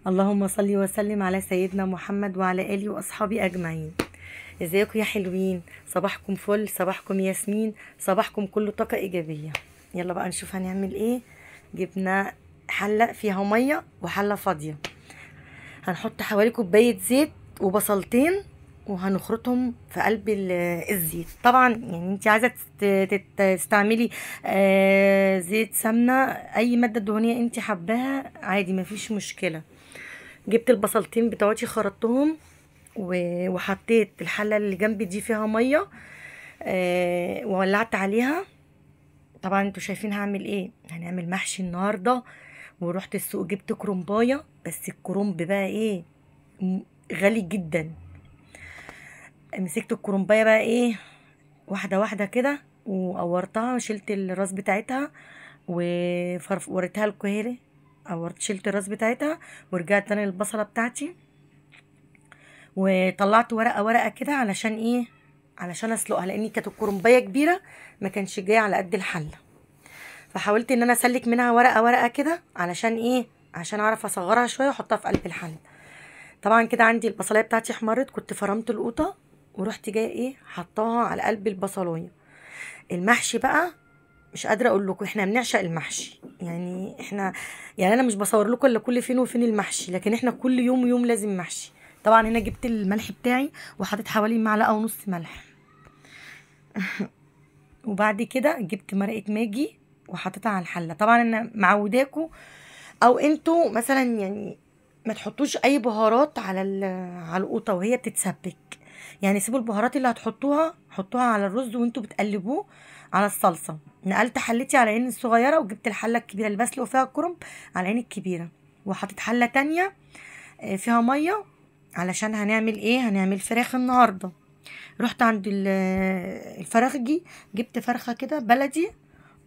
اللهم صل وسلم على سيدنا محمد وعلى آله وأصحابه أجمعين. ازيكم يا حلوين؟ صباحكم فل، صباحكم ياسمين، صباحكم كله طاقة إيجابية. يلا بقى نشوف هنعمل ايه. جبنا حلة فيها مية وحلة فاضية، هنحط حوالي كوباية زيت وبصلتين وهنخرطهم في قلب الزيت. طبعا يعني انت عايزه تستعملي زيت، سمنه، اي مادة دهنية انت حباها عادي، مفيش مشكلة. جبت البصلتين بتوعتي خرطتهم وحطيت الحلة اللي جنبي دي فيها مية وولعت عليها. طبعا انتوا شايفين هعمل ايه، هنعمل محشي النهارده. ورحت السوق جبت كرنبايه، بس الكرنب بقى ايه غالي جدا. مسكت الكرنبايه بقى ايه واحدة واحدة كده وقورتها، شلت الراس بتاعتها ووريتها لكم اهي، قورت شلت الراس بتاعتها ورجعت تاني للبصله بتاعتي وطلعت ورقة ورقة كده علشان ايه، علشان اسلقها، لان كانت الكرنبايه كبيرة ما كانش جاية على قد الحلة. فحاولت ان انا اسلك منها ورقة ورقة كده علشان ايه، عشان اعرف اصغرها شوية واحطها في قلب الحلة. طبعا كده عندي البصلايه بتاعتي احمرت، كنت فرمت القوطه ورحت جاية ايه حطاها على قلب البصلايه. المحشي بقى مش قادرة اقول لكم، احنا بنعشق المحشي يعني. احنا يعني انا مش بصور لكم الا كل فين وفين المحشي، لكن احنا كل يوم ويوم لازم محشي. طبعا هنا جبت الملح بتاعي وحطيت حوالي معلقه ونص ملح. وبعد كده جبت مرقه ماجي وحطيتها على الحلة. طبعا انا معوداكم او انتوا مثلا يعني ما تحطوش اي بهارات على على القوطه وهي بتتسبك، يعني سيبوا البهارات اللي هتحطوها حطوها على الرز وانتوا بتقلبوه على الصلصه. نقلت حلتي على عين الصغيرة وجبت الحلة الكبيرة اللي بسلق فيها الكرنب على عين الكبيرة، وحطيت حله تانية فيها مية علشان هنعمل ايه، هنعمل فراخ النهارده. رحت عند الفراخجي جبت فرخة كده بلدي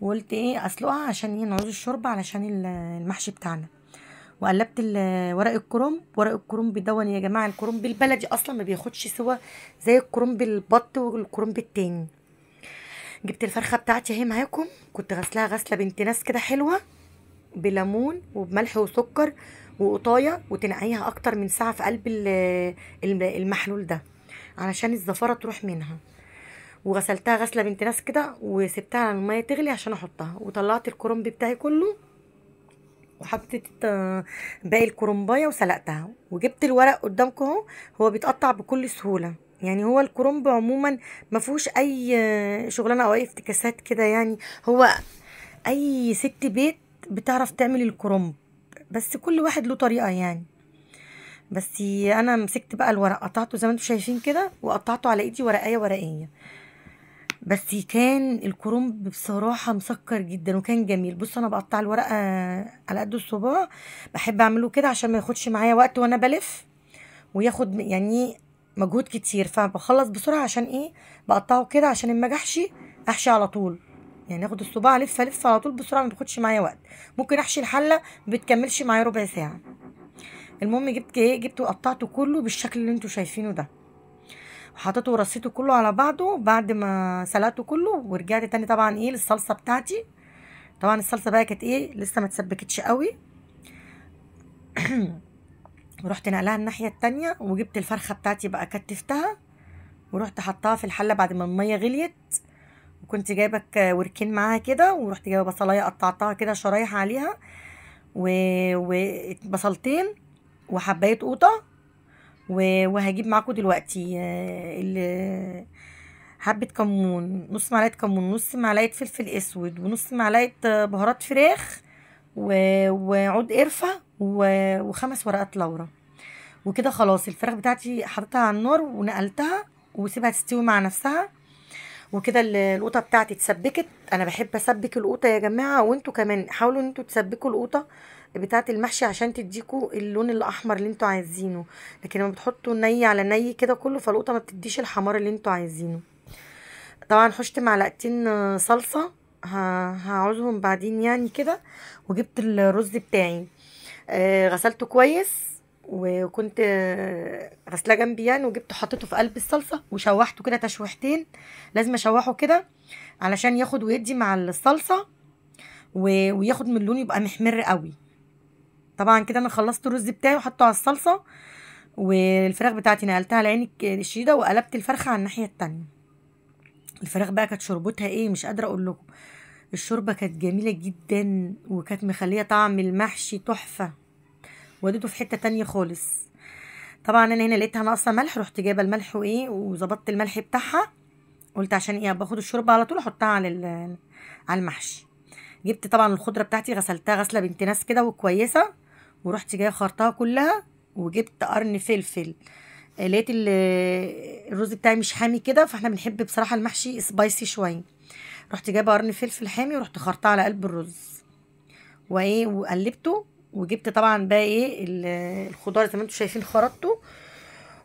وقلت ايه اسلقها عشان ايه نعوز الشوربة علشان المحشي بتاعنا. وقلبت ورق الكرنب. ورق الكرنب دون يا جماعة، الكرنب البلدي اصلا ما بياخدش سوا زي الكرنب البط والكرنب التاني. جبت الفرخه بتاعتي اهي معاكم، كنت غسلاها غسله بنت ناس كده حلوة بليمون وبملح وسكر وقطايه، وتنقعيها اكتر من ساعة في قلب المحلول ده علشان الزفاره تروح منها. وغسلتها غسله بنت ناس كده وسبتها على المية تغلي عشان احطها. وطلعت الكرنب بتاعي كله وحطيت باقي الكرنبايه وسلقتها. وجبت الورق قدامكم اهو، هو بيتقطع بكل سهولة، يعني هو الكرنب عموما ما فيهوش اي شغلانة او اي افتكاسات كده، يعني هو اي ست بيت بتعرف تعمل الكرنب، بس كل واحد له طريقه يعني. بس انا مسكت بقى الورق قطعته زي ما انتم شايفين كده، وقطعته على ايدي ورقية ورقية. بس كان الكرنب بصراحة مسكر جدا وكان جميل. بصوا انا بقطع الورقة على قد الصباع، بحب اعمله كده عشان ما ياخدش معايا وقت وانا بلف وياخد يعني مجهود كتير، فبخلص بسرعة عشان ايه بقطعه كده عشان اما اجي احشي احشي على طول، يعني اخد الصباع الف الف على طول بسرعة، ما بياخدش معايا وقت. ممكن احشي الحلة ما بتكملش معايا ربع ساعة. المهم جبت ايه، جبته وقطعته كله بالشكل اللي انتوا شايفينه ده، وحطيته ورصيته كله على بعضه بعد ما سلقته كله. ورجعت تاني طبعا ايه للصلصه بتاعتي. طبعا الصلصه بقى كانت ايه لسه ما اتسبكتش قوي. ورحت نقلها الناحية التانية، وجبت الفرخه بتاعتي بقى كتفتها ورحت حطها في الحلة بعد ما المية غليت. وكنت جايبه وركين معاها كده، ورحت جايبه بصلايه قطعتها كده شرايح عليها وبصلتين وحبايه قوطه، وهجيب معاكم دلوقتي حبه كمون، نص معلقه كمون، نص معلقه فلفل اسود، ونص معلقه بهارات فراخ، وعود قرفه، وخمس ورقات لورا. وكده خلاص الفراخ بتاعتي حطيتها على النار ونقلتها وسيبها تستوي مع نفسها. وكده القوطه بتاعتي اتسبكت. انا بحب اسبك القوطه يا جماعة، وانتوا كمان حاولوا ان انتوا تسبكوا القوطه بتاعه المحشي عشان تديكوا اللون الاحمر اللي انتوا عايزينه. لكن لما بتحطوا ني على ني كده كله فالقوطه ما بتديش الحمار اللي انتوا عايزينه. طبعا حشت معلقتين صلصه هعوزهم بعدين يعني كده. وجبت الرز بتاعي غسلته كويس وكنت غسلاه جنبي يعني، وجبت حطيته في قلب الصلصه وشوحته كده تشويحتين. لازم اشوحه كده علشان ياخد ويدي مع الصلصه وياخد من اللون يبقى محمر قوي. طبعا كده انا خلصت الرز بتاعي وحطه على الصلصه، والفراخ بتاعتي نقلتها على عين الشديدة، وقلبت الفرخه على الناحية التانية. الفراخ بقى كانت شوربتها ايه مش قادرة اقول لكم، الشوربة كانت جميلة جدا، وكانت مخليه طعم المحشي تحفة، وديته في حتة تانية خالص. طبعا انا هنا لقيتها ناقصه ملح، رحت جايبه الملح وايه وظبطت الملح بتاعها، قلت عشان ايه باخد الشوربة على طول احطها على المحشي. جبت طبعا الخضرة بتاعتي غسلتها غسله بنت ناس كده وكويسة، ورحت جاية خرطها كلها، وجبت قرن فلفل. لقيت الرز بتاعي مش حامي كده، فاحنا بنحب بصراحة المحشي سبايسي شوية، رحت جايبه قرن فلفل حامي ورحت خرطاه على قلب الرز وايه وقلبته. وجبت طبعا بقى ايه الخضار زي ما انتم شايفين خرطته.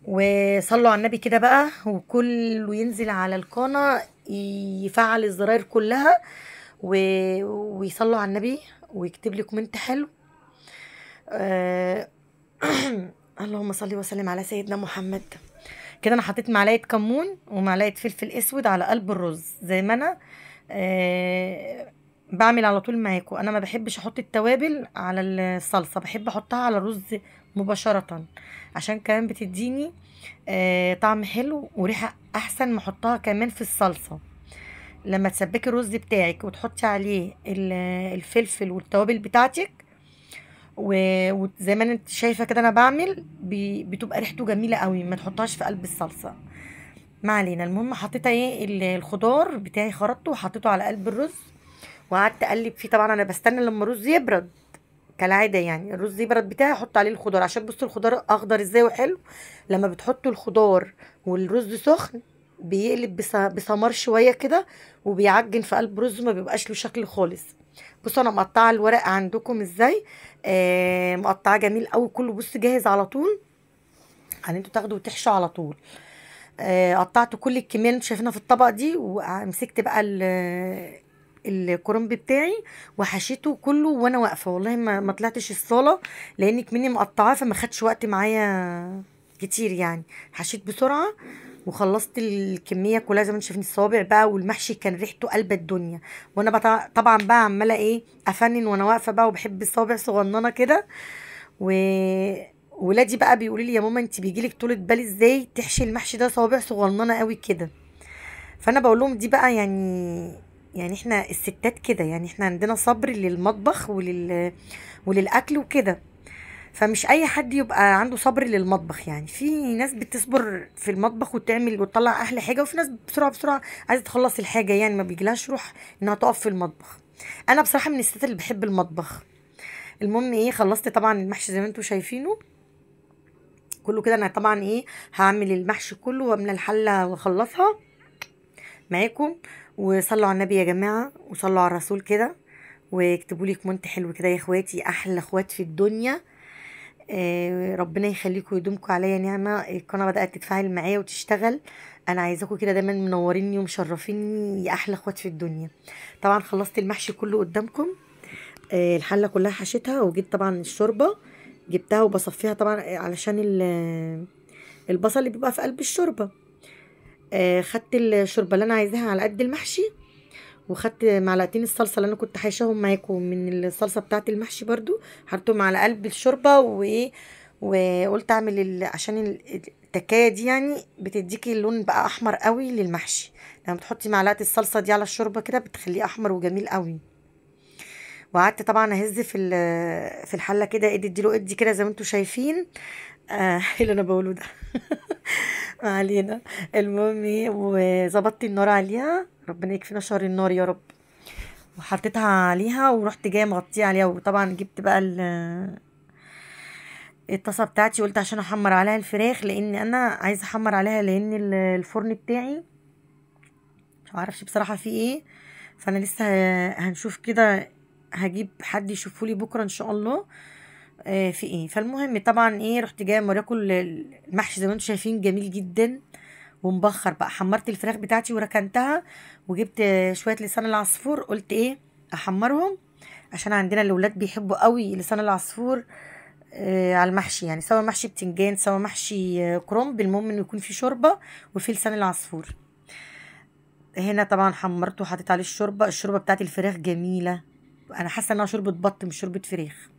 وصلوا على النبي كده بقى، وكله ينزل على القناة يفعل الزراير كلها، ويصلوا على النبي ويكتب لي comment حلو. اللهم صل وسلم على سيدنا محمد. كده انا حطيت معلقه كمون ومعلقة فلفل اسود على قلب الرز زي ما انا بعمل على طول معاكم. انا ما بحبش احط التوابل على الصلصه، بحب احطها على الرز مباشرة، عشان كمان بتديني طعم حلو وريحه احسن ما احطها كمان في الصلصه. لما تسبكي الرز بتاعك وتحطي عليه الفلفل والتوابل بتاعتك، وزي ما انت شايفه كده انا بعمل، بتبقى ريحته جميلة قوي، ما تحطهاش في قلب الصلصه. ما علينا، المهم حطيت ايه الخضار بتاعي خرطته وحطيته على قلب الرز، وقعدت اقلب فيه. طبعا انا بستنى لما الرز يبرد كالعادة، يعني الرز يبرد بتاعي احط عليه الخضار، عشان بصوا الخضار اخضر ازاي وحلو. لما بتحطوا الخضار والرز سخن بيقلب بسمار شوية كده، وبيعجن في قلب رز، ما بيبقاش له شكل خالص. بصوا انا مقطعه الورق عندكم ازاي، مقطعه جميل قوي كله، بص جاهز على طول، يعني انتوا تاخدوا وتحشوا على طول. قطعت كل الكمية اللي انتوا شايفينها في الطبق دي، ومسكت بقى الكرنب بتاعي وحشيته كله وانا واقفة. والله ما طلعتش الصاله لانك مني مقطعاه، فما خدش وقت معايا كتير، يعني حشيت بسرعة وخلصت الكمية كلها زي ما انتم شايفين. الصوابع بقى والمحشي كان ريحته قلب الدنيا، وانا طبعا بقى عماله ايه افنن وانا واقفة بقى، وبحب الصوابع صغننه كده. وولادي بقى بيقولوا لي يا ماما انت بيجيلك طولة بال ازاي تحشي المحشي ده صوابع صغننه قوي كده؟ فانا بقول لهم دي بقى يعني احنا الستات كده، يعني احنا عندنا صبر للمطبخ وللاكل وكده، فمش اي حد يبقى عنده صبر للمطبخ. يعني في ناس بتصبر في المطبخ وتعمل وتطلع احلى حاجة، وفي ناس بسرعة بسرعة عايزه تخلص الحاجة، يعني ما بيجيلهاش روح انها تقف في المطبخ. انا بصراحة من الستات اللي بحب المطبخ. المهم ايه، خلصت طبعا المحشي زي ما انتم شايفينه كله كده. انا طبعا ايه هعمل المحشي كله واملى الحلة واخلصها معاكم. وصلوا على النبي يا جماعة، وصلوا على الرسول كده، واكتبوا لي comment حلو كده يا اخواتي، احلى اخوات في الدنيا. ربنا يخليكم ويدومكم عليا نعمه. القناة بدات تتفاعل معايا وتشتغل، انا عايزاكم كده دايما منوريني ومشرفيني يا احلى اخوات في الدنيا. طبعا خلصت المحشي كله قدامكم، الحلة كلها حشيتها، وجبت طبعا الشوربة جبتها وبصفيها طبعا علشان البصل اللي بيبقى في قلب الشوربة. خدت الشوربة اللي انا عايزاها على قد المحشي، وخدت معلقتين الصلصه اللي انا كنت حاشاهم معاكم من الصلصه بتاعه المحشي برضو، حطيتهم على قلب الشوربة. وايه، وقلت اعمل عشان التكايه دي يعني بتديكي اللون بقى احمر قوي للمحشي، لما بتحطي معلقه الصلصه دي على الشوربة كده بتخليه احمر وجميل قوي. وقعدت طبعا اهز في الحلة كده، ادي اديله ادي كده زي ما انتم شايفين. اللي انا بقوله ده ما علينا. المهم ايه، وظبطت النار عليها، ربنا يكفينا شر النار يا رب. وحطيتها عليها ورحت جاية مغطيه عليها. وطبعا جبت بقى الطاسه بتاعتي، قلت عشان احمر عليها الفراخ، لان انا عايزه احمر عليها، لان الفرن بتاعي مش عارفش بصراحة فيه ايه، فانا لسه هنشوف كده، هجيب حد يشوفه لي بكره ان شاء الله في ايه. فالمهم طبعا ايه، رحت جاية موريكم المحشي زي ما انتم شايفين جميل جدا ومبخر بقى. حمرت الفراخ بتاعتي وركنتها، وجبت شوية لسان العصفور، قلت ايه احمرهم عشان عندنا الاولاد بيحبوا قوي لسان العصفور على المحشي، يعني سواء محشي بتنجان سواء محشي كرنب، المهم انه يكون في شوربة وفي لسان العصفور. هنا طبعا حمرته وحطيت عليه الشوربة. الشوربة بتاعت الفراخ جميلة، انا حاسه انها شوربة بط مش شوربة فراخ.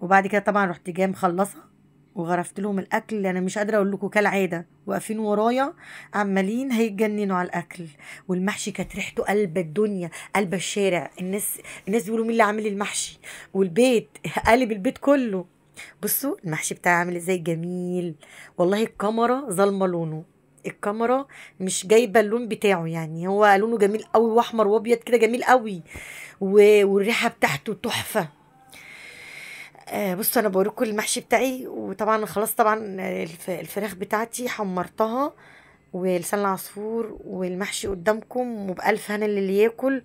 وبعد كده طبعا رحت جاية مخلصة وغرفت لهم الاكل. انا مش قادرة اقول لكم، كالعادة واقفين ورايا عمالين هيتجننوا على الاكل. والمحشي كانت ريحته قلب الدنيا، قلب الشارع. الناس بيقولوا مين اللي عامل المحشي، والبيت قالب البيت كله. بصوا المحشي بتاعي عامل ازاي، جميل والله. الكاميرا ظالمه لونه، الكاميرا مش جايبه اللون بتاعه، يعني هو لونه جميل قوي، واحمر وابيض كده جميل قوي، والريحه بتاعته تحفة. بصوا انا بوريكم المحشي بتاعي. وطبعا خلاص طبعا الفراخ بتاعتي حمرتها، ولسان العصفور والمحشي قدامكم، وبألف هنا اللي ياكل.